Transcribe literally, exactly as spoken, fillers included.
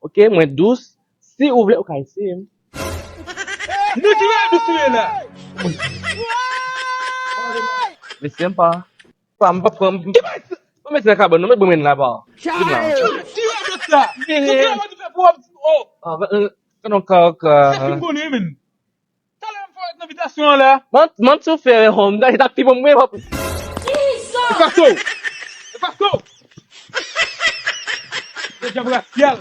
Ok, mwen dous. Si ou vle, ou ka eseye m. Nan ki rad ou sou ye la? Mesye, m pa. Pa, m pa pran. Mwen mete nan kabann, non, mwen mete la ba. Ki rad sa? Ki rad ou fè pou wap? Oh. Ah, ben, euh, non, ka, ka. Sa ki m konnen, men. Talè m fè nan bitasyon an la. Mwen, mwen tou fè, hòm, gade, ta pi bon, mwen, hòp. E pa so. E pa so. E djab rasyal.